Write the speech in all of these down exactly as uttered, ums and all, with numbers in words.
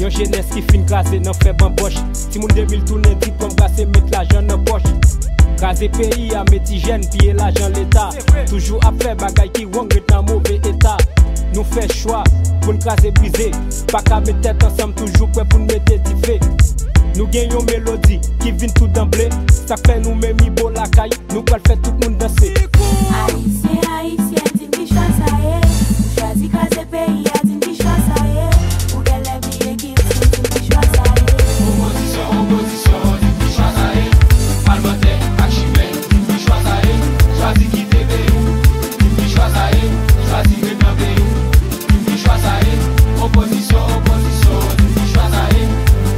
Yon jenès ki fin kraze nan fè banbòch. Timoun de mil tounen diplòm kase, met lajan nan pòch. Kraze peyi a, met ti jèn, piye lajan leta. Toujou ap fè bagay ki wrong, ret nan move eta. Nou fè chwa pou n kraze brize. Pa ka met tèt ansanm, toujou prè pou n mete dife. Nou gen yon melodi ki vin tou danble. Sa k fè nou menm Ibo lakay, nou pral fè tout moun danse. Ayisyen, Ayisyèn, di m ki chwa sa ye. Ou chwazi kraze peyi a, di m ki chwa sa ye. Ou genlè bliye ki m sou, di m ki chwa sa ye. Opozisyon, opozisyon, di m ki chwa sa ye. Palmantè ak chimè, di m ki chwa sa ye. Chwazi kite peyi w, di m ki chwa sa ye. Chwazi ret nan peyi w, di m ki chwa sa ye. Opozisyon, opozisyon, di m ki chwa sa ye.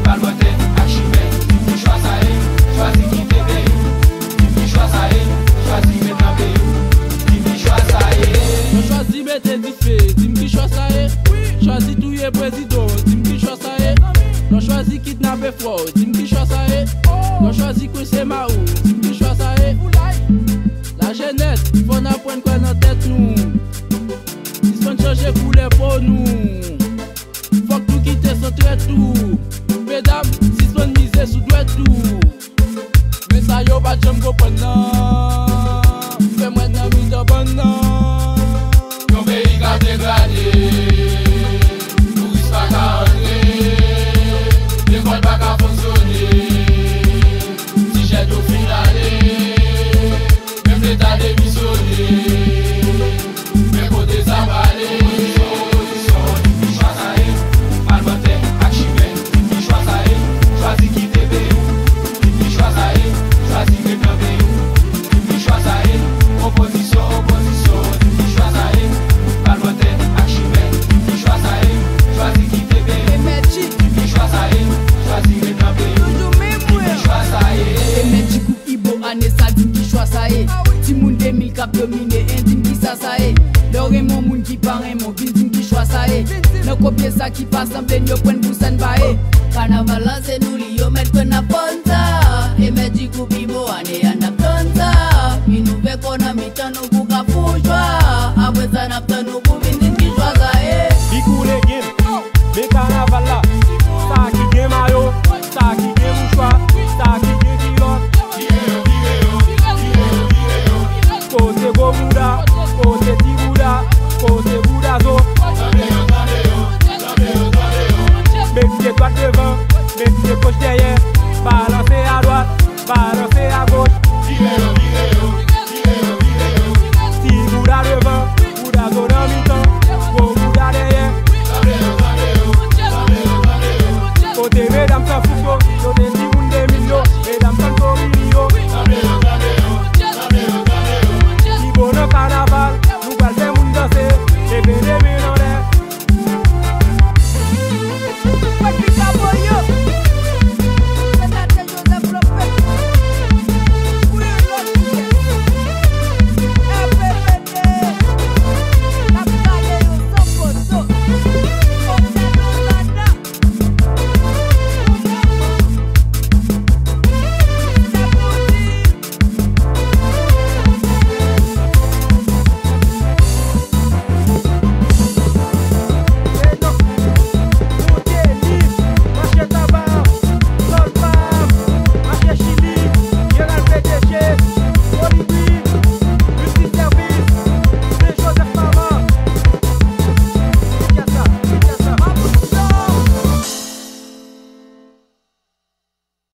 Palmantè ak chimè, di m ki chwa sa ye. Chwazi kite peyi w, di m ki chwa sa ye. Chwazi ret nan peyi w, di m ki chwa sa ye. Yo chwazi mete dife, di m ki chwa sa ye. Chwazi touye prezidan, di m ki chwa sa ye. Yo chwazi kidnape frè w, di m ki chwa sa ye. Yo chwazi kwense mari w, di m ki chwa sa ye. Lajenès, fò n aprann kwè nan tèt nou. Sispann chanje koulè po nou. Fòk nou kite san trèt tou. Medam, sispann mize sou dwèt tou. Men sa yo pa t janm konprann nan. Fè mwen nan mitan bann nan. Yon peyi k ap degrade. Touris pa ka antre. Lekòl pa ka fonksyone. Ti jèn yo fin ale. Menm Leta demisyone. Men kote sa prale? Opozisyon, opozisyon, di m ki chwa sa ye. Palmantè ak chimè, di m ki chwa sa ye. Chwazi kite peyi w, di m ki chwa sa ye. Chwazi ret nan peyi w, di m ki chwa sa ye. Opozisyon, opozisyon, di m ki chwa sa ye. Palmantè ak chimè, di m ki chwa sa ye. Chwazi kite peyi w, di m ki chwa sa ye. Chwazi ret nan peyi w, di m ki chwa sa ye. Ibo ane sa, di m ki chwa sa ye. Timoun de mil k ap domine, en, di m ki sa sa ye. Lè w renmen yon moun ki pa renmen w, vin di m ki chwa sa ye. Nan kopye sa ki pa sanble n, yo pran n pou sa n pa ye. Kanaval la se nou li, yo mèt kwè n ap fò n sa. E mèt di koup Ibo ane a n ap tann sa. Vin ouvè kò nan mitan nou pou ka fè yon chwa. Apre sa n ap tann nou pou vin di n ki chwa sa ye. Big Oule Game. Men kanaval la, sa ki gen mayo, sa ki gen mouchwa, sa ki gen kilòt. Kote gwo bouda, kote ti bouda, kote bouda zo. Men pye dwat devan, men pye goch dèyè, balanse adwat. Balanse agoch. Vire yo, vire yo, vire yo, vire yo. Ti bouda devan, bouda zo nan mitan, gwo bouda dèyè. Tande yo, tande yo, tande yo, tande yo. Kote medam san fouk yo?